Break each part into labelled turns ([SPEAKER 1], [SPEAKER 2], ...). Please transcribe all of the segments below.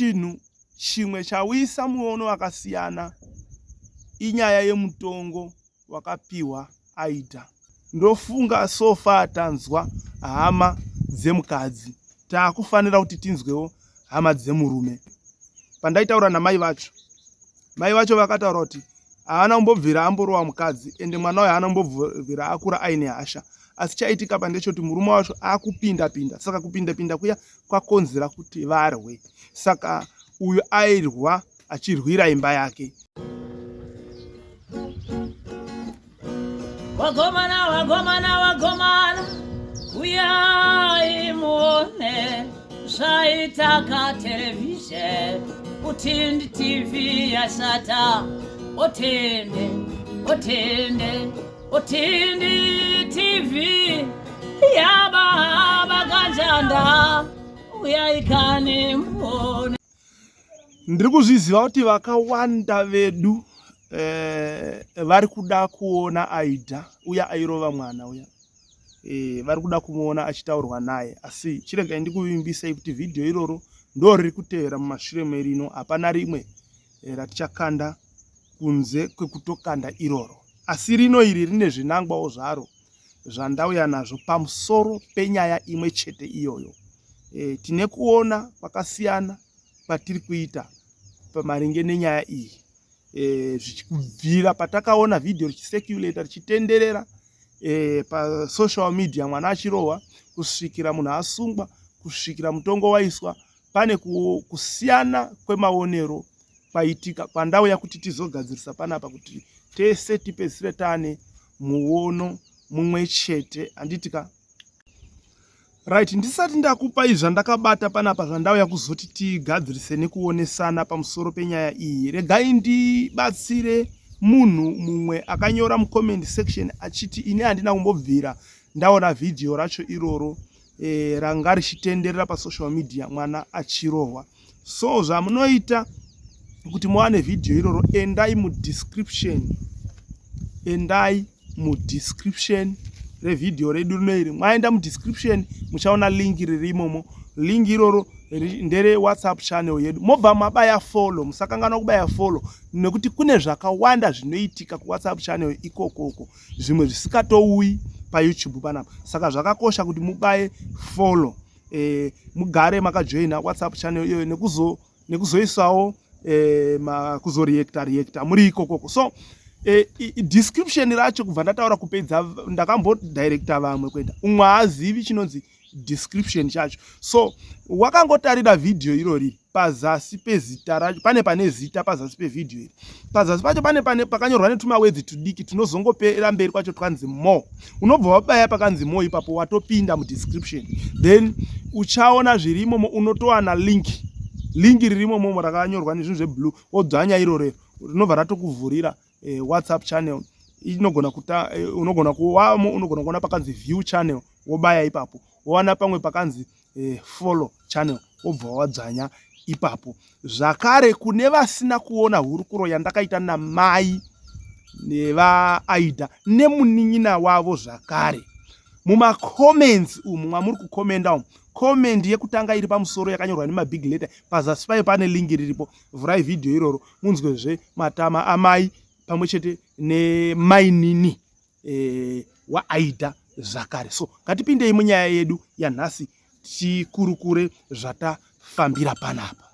[SPEAKER 1] Chinhu chimwe chauyisa muono wakasiyana inyaya yemutongo wakapiwa Aida. Ndofunga so far tanzwa hama dzemukadzi taakufanira kuti tinzwewo hama dzemurume. Pandaitaura namai vacho, mai vacho vakataura kuti haana kumbobvira amborova mukadzi ende mwana uyo haana kumbobvira akura aine hasha asi chaitika pa ndechekuti murume wacho akupinda pinda saka kupinda pinda kuya kwakonzera kuti varwe saka uyu airwa achirwira imba yake.
[SPEAKER 2] Wagomana, wagomana, wagomana, uyai muone zvaitaka television utindi TV yashata otende otende otindi TV yababa kanjanda uyai kani muone.
[SPEAKER 1] Ndiri kuzviziva kuti vakawanda vedu eh, vari kuda kuona Aida uya airova mwana uya eh, vari kuda kumuona achitaurwa naye, asi chiregai ndikuvimbisei kuti vhidhiyo iroro ndo riri kutevera mumashure merino, hapana rimwe eh, ratichakanda kunze kwekutokanda iroro. Asi rino iri rine zvinangwawo zvaro zvandauya nazvo pamusoro penyaya imwe chete iyoyo. E, tine kuona kwakasiyana kwatiri kuita pamaringe nenyaya iyi e, zvichibvira patakaona vhidhiyo richiseculator richitenderera e, pasocial media mwana achirohwa kusvikira munhu asungwa kusvikira mutongo waiswa pane kusiyana kwemaonero kwaitika kwandauya kuti tizogadzirisa panapa kuti tese tipedzisire taane muono mumwe chete handiti ka right ndisati ndakupai zvandakabata panapa zvandauya kuzoti tigadzirise nekuonesana pamusoro penyaya iyi regai ndibatsire munhu mumwe akanyora mucomment section achiti ini handina kumbobvira ndaona vhidhiyo racho iroro e, ranga richitenderera pasocial media mwana achirohwa so zvamunoita kuti muwane vhidhiyo iroro endai mudescription endai mudescription revhidhiyo redu rino iri mwaenda mudescription muchaona link riri imomo link iroro ndere whatsapp channel yedu mobva mabaya follow musakanganwa kubaya follow nekuti kune zvakawanda zvinoitika kuwhatsapp channel ikokoko zvimwe zvisikatouyi payoutube panapa saka zvakakosha kuti mubaye follow e, mugare makajoina whatsapp channel iyoyo nekuzo nekuzoisawo e, kuzoreacta reacta muri ikokoko so e, description racho kubva ndataura kupedza ndakambodirecta vamwe kuenda umwe haazivi chinonzi description chacho so wakangotarira vhidhiyo irori pazasi pezita racho pane pane zita pazasi pevhidhiyo iri pazasi pacho pane pane pakanyorwa netumawedzi tudiki tunozongopera mberi kwacho twanzi more unobva wabaya pakanzi more ipapo watopinda mudescription then uchaona zviri imomo unotowana link link riri imomomo rakanyorwa nezvinhu zveblue wodzvanya iroro rinobva ratokuvhurira eh, whatsapp channel inogona kuta eh, unogona kuwamo unogona kuona pakanzi view channel wobaya ipapo wowana pamwe pakanzi eh, follow channel wobva wadzvanya ipapo zvakare kune vasina kuona hurukuro yandakaita namai nevaaida nemunin'ina wavo zvakare mumacomments umu mwamuri kukomenda umu comment yekutanga iri pamusoro yakanyorwa nemabig letter pazasi payo pane lingi riripo vhurai vhidhiyo iroro munzwezve matama amai pamwe chete nemainini e, waaida zvakare so ngatipindei munyaya yedu yanhasi tikurukure zvatafambira panapa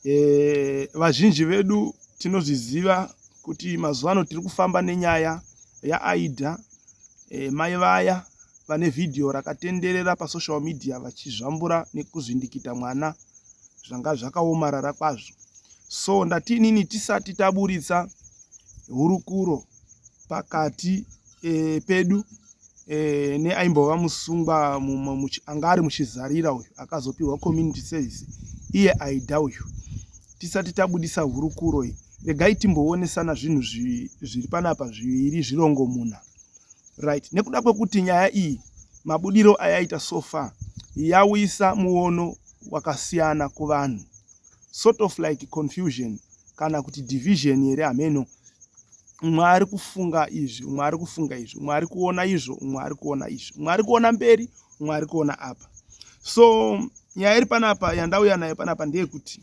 [SPEAKER 1] e, vazhinji vedu tinozviziva kuti mazuva ano tiri kufamba nenyaya yaaida e, mai vaya vane vhidhiyo rakatenderera pasocial media vachizvambura nekuzvindikita mwana zvanga zvakaomarara kwazvo so ndati inini tisati taburitsa hurukuro pakati e, pedu e, neaimbova musungwa anga ari muchizarira uyu akazopiwa community service iye aida uyu tisati tabudisa hurukuro iyi regai timboonesana zvinhu zviri panapa zviviri zvirongomuna right nekuda kwekuti nyaya iyi mabudiro ayaita so far yauyisa muono wakasiyana kuvanhu sort of like confusion kana kuti division here hameno umwe ari kufunga izvi umwe ari kufunga izvi umwe ari kuona izvo umwe ari kuona izvi umwe ari kuona mberi umwe ari kuona apa so Nyaya iri panapa yandauya nayo panapa ndeyekuti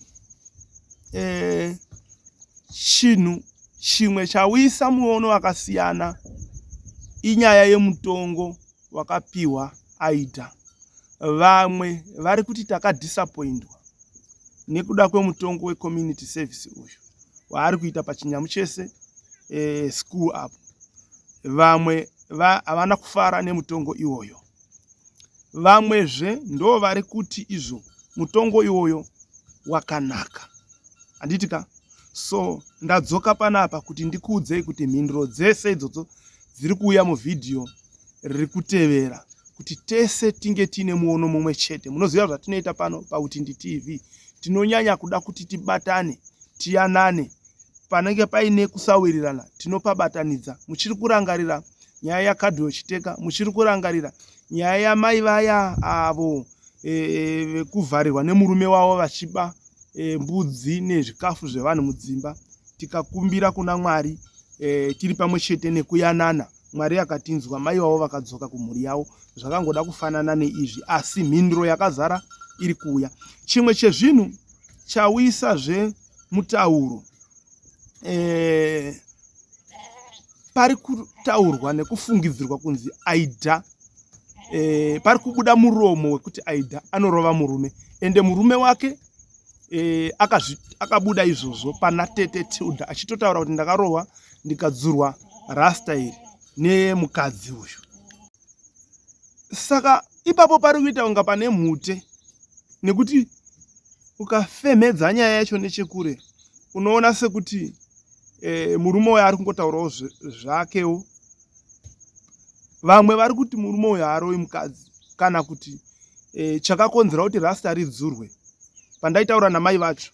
[SPEAKER 1] e, chinhu chimwe chawisa muono wakasiyana inyaya yemutongo wakapiwa Aida. Vamwe vari kuti takadhisapoindwa nekuda kwemutongo wecommunity service uyu waari kuita pachinyamuchese e, school apo. Vamwe havana kufara nemutongo iwoyo. Vamwezve ndo vari kuti izvo mutongo iwoyo wakanaka. Handiti ka? So ndadzoka panapa kuti ndikuudzei kuti mhinduro dzese idzodzo dziri kuuya muvhidhiyo riri kutevera kuti tese tinge tiine muono mumwe chete. Munoziva zvatinoita pano paUtindi TV, tinonyanya kuda kuti tibatane, tiyanane. Panenge paine kusawirirana tinopabatanidza. Muchiri kurangarira nyaya yaCardwell Chiteka? Muchiri kurangarira nyaya yamai vaya avo e, vekuvharirwa nemurume wavo vachiba e, mbudzi nezvikafu zvevanhu mudzimba? Tikakumbira kuna Mwari e, tiri pamwe chete nekuyanana, Mwari akatinzwa, mai vavo vakadzoka kumhuri yavo. Zvakangoda kufanana neizvi, asi mhinduro yakazara iri kuuya. Chimwe chezvinhu chauyisazve mutauro e, pari kutaurwa nekufungidzirwa kunzi Aida e, pari kubuda muromo wekuti Aida anorova murume, ende murume wake e, akabuda izvozvo pana tete Tilda achitotaura kuti ndakarohwa ndikadzurwa rasta iri nemukadzi uyu. Saka ipapo pari kuita kunga pane mhute, nekuti ukafemhedza nyaya yacho nechekure unoona sekuti e, murume uyo ari kungotaurawo zvakewo. Vamwe vari kuti murume uyo haarovi mukadzi, kana kuti e, chakakonzera kuti rasta ridzurwe, pandaitaura namai vacho,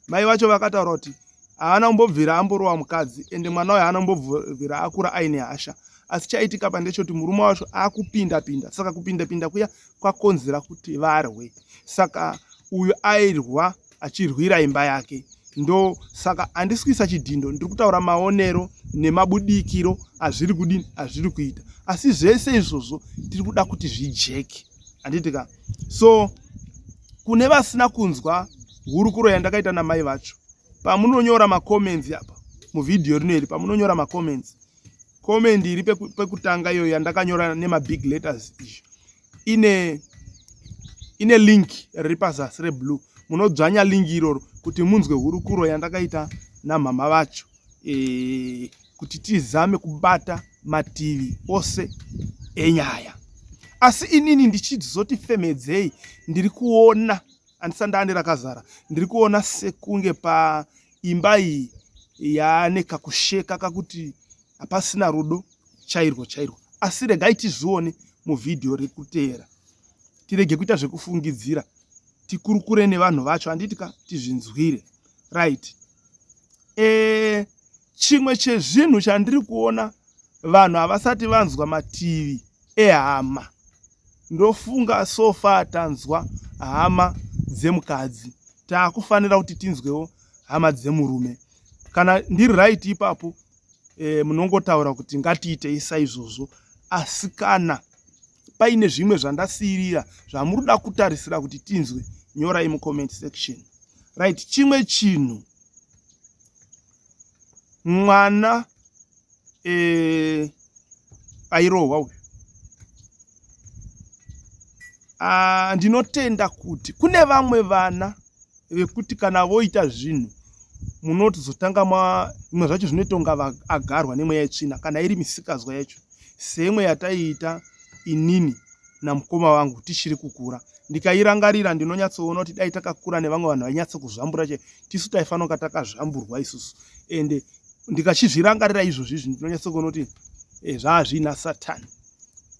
[SPEAKER 1] mai vacho vakataura kuti haana kumbobvira amborova mukadzi, ende mwana uyo haana kumbobvira akura aine hasha. Asi chaitika pa ndechekuti murume wacho akupinda pinda, saka kupinda pinda kuya kwakonzera kuti varwe. Saka uyu airwa achirwira imba yake. Ndo saka handisi kuisa chidhindo, ndiri kutaura maonero nemabudikiro azviri kudini, azviri kuita. Asi zvese izvozvo tiri kuda kuti zvijeke, handiti ka? So kune vasina kunzwa hurukuro yandakaita namai vacho, pamunonyora macomments apa muvhidhiyo rino iri, pamunonyora macomments, comment iri pekutanga iyoyo yandakanyora nemabig letters izvo ine ine link riri pazasi reblue, munodzvanya link iroro kuti munzwe hurukuro yandakaita namhama vacho e, kuti tizame kubata mativi ose enyaya. Asi inini ndichizoti femedzei, ndiri kuona handisandani rakazara, ndiri kuona sekunge paimba iyi yaane kakusheka kakuti hapasina rudo chairwo chairwo. Asi regai tizvione muvhidhiyo rekuteera, tirege kuita zvekufungidzira, tikurukure nevanhu vacho, handiti ka? Tizvinzwire. Right, e, chimwe chezvinhu chandiri kuona, vanhu havasati vanzwa mativi ehama. Ndofunga so far tanzwa hama dzemukadzi, taakufanira kuti tinzwewo hama dzemurume. Kana ndiri right ipapo, e, munongotaura kuti ngatiitei saizvozvo. Asi kana paine zvimwe zvandasiyirira zvamuri kuda kutarisira kuti tinzwe, nyorai mucomment section. Right, chimwe chinhu, mwana e, airohwa uyu, ndinotenda kuti kune vamwe vana vekuti kana voita zvinhu munotozotanga zvimwe zvacho zvinoita kunga agarwa nemweya yetsvina, kana iri misikazwa yacho seimwe yataiita inini namukoma vangu tichiri kukura. Ndikairangarira ndinonyatsoona kuti dai takakura nevamwe vanhu vainyatsokuzvambura che tisu taifanira kunga takazvamburwa isusu. Ende ndikachizvirangarira izvozvi izvi ndinonyatsokuona kuti e, zvaa zviina Satani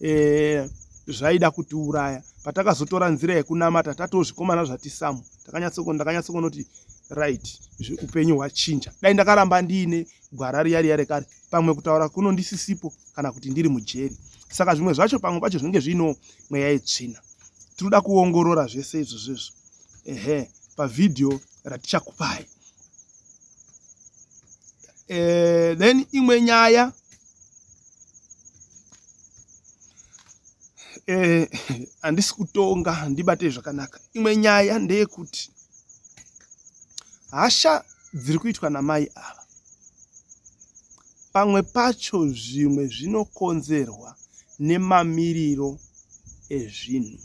[SPEAKER 1] e, zvaida kutiuraya. Patakazotora nzira yekunamata tatoo zvikomana zvatisamu, ndakanyatsokuona kuti right, upenyu hwachinja. Dai ndakaramba ndiine gwara riya riya rekare, pamwe kutaura kuno ndisisipo kana kuti ndiri mujeri. Saka zvimwe zvacho pamwe pacho zvinenge zviino mweya yetsvina. Tinoda kuongorora zvese izvozvo izvo, ehe, pavhidhiyo ratichakupai. E, then imwe nyaya Eh, handisi kutonga, ndibatei zvakanaka. Imwe nyaya ndeyekuti hasha dziri kuitwa namai ava pamwe pacho zvimwe zvinokonzerwa nemamiriro ezvinhu.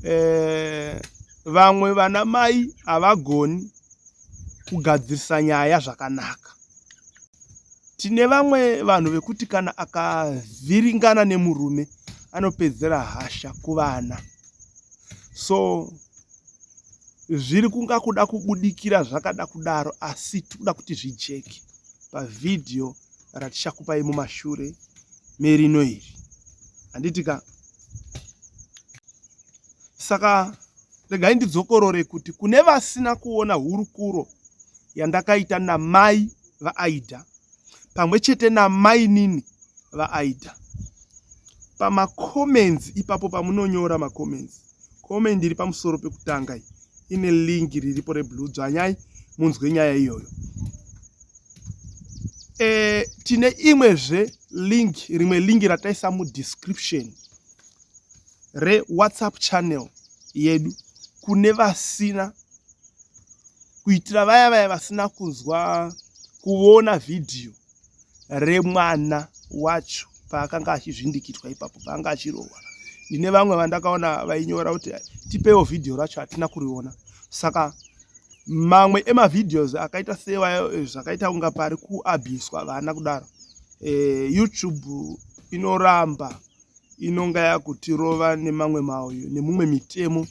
[SPEAKER 1] Eh, vamwe vana mai havagoni kugadzirisa nyaya zvakanaka. Tine vamwe vanhu vekuti kana akavhiringana nemurume anopedzera hasha kuvana. So zviri kunga kuda kubudikira zvakada kudaro asi tikuda kuti zvijeke pavhidhiyo ratichakupai mumashure merino iri. Handiti ka? Saka regai ndidzokorore kuti kune vasina kuona hurukuro yandakaita namai vaAida pamwe chete namainini vaAida pamacomments ipapo pamunonyora macomments comment iri pamusoro pekutanga iyi ine link riripo reblue dzvanyai munzwe nyaya iyoyo e, tine imwezve link rimwe link rataisa mudescription rewhatsapp channel yedu kune vasina kuitira vaya vaya vasina kunzwa kuona vhidhiyo remwana wacho paakanga achizvindikitwa ipapo paanga achirohwa ndine vamwe vandakaona vainyora kuti tipewo vhidhiyo racho hatina kuriona saka mamwe emavideos akaita sewayo eh, zvakaita kunga pari kuabhiswa vana kudaro e, youtube inoramba inonga yakutirova nemamwe mauyo nemumwe mitemo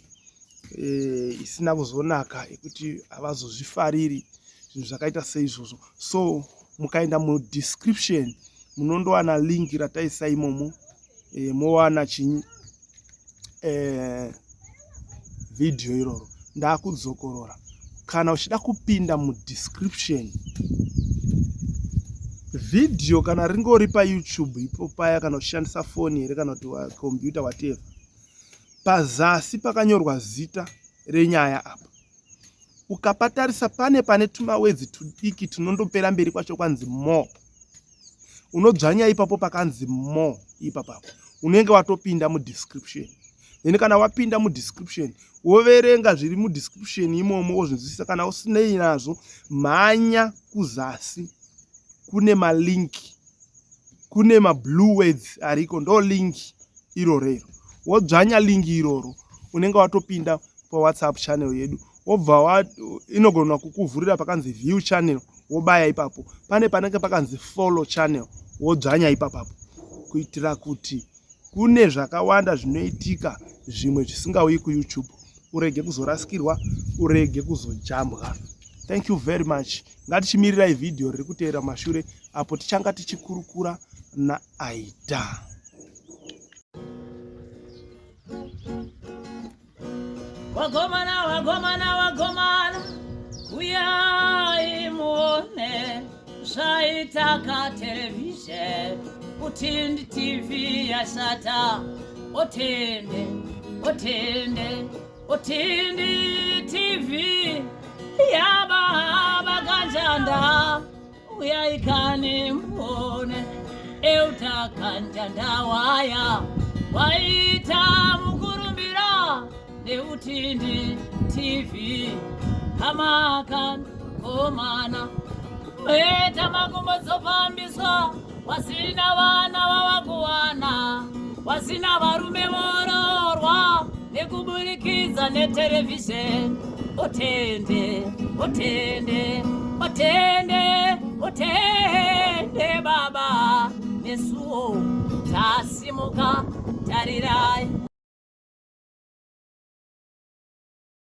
[SPEAKER 1] e, isina kuzonaka yekuti havazozvifariri zvinhu zvakaita seizvozvo so mukaenda mudescription munondowana link rataisa imomo e, mowana chinyi e, vhidhiyo iroro ndakudzokorora kana uchida kupinda mudescription vhidhiyo kana ringori payoutube ipo paya kana uchishandisa foni here kana kuti computer whatever pazasi pakanyorwa zita renyaya apa ukapatarisa pane pane tumawedzi tudiki tunondopera mberi kwacho kwanzi more unodzvanya ipapo pakanzi more ipapapo unenge watopinda mudescription then kana wapinda mudescription woverenga zviri mudescription imomo wozvinzwisisa kana usinei nazvo mhanya kuzasi kune malink kune mablue words ariko ndo link irorero wodzvanya link iroro unenge watopinda pawhatsapp channel yedu wobva inogona kukuvhurira pakanzi view channel wobaya ipapo pane panenge pakanzi follow channel wodzvanya ipapapo kuitira kuti kune zvakawanda zvinoitika zvimwe zvisingauyi kuyoutube urege kuzorasikirwa urege kuzojambwa thank you very much ngatichimirirai vhidhiyo riri kuteera mashure apo tichanga tichikurukura naaida
[SPEAKER 2] Wagomana, wagomana, wagomana, uyai muone zvaita katerevhizheni utindi tv yashata otende otende otindi tv yababa kanjanda uyai kani muone euta kanjanda waya waita mukurumbira neutindi tv hamakan komana meta makumbo dzofambiswa wasina vana vavakuwana wasina varume vororwa nekuburikidza neterevhizheni otende otende otende otende baba nesuwo tasimuka tarira.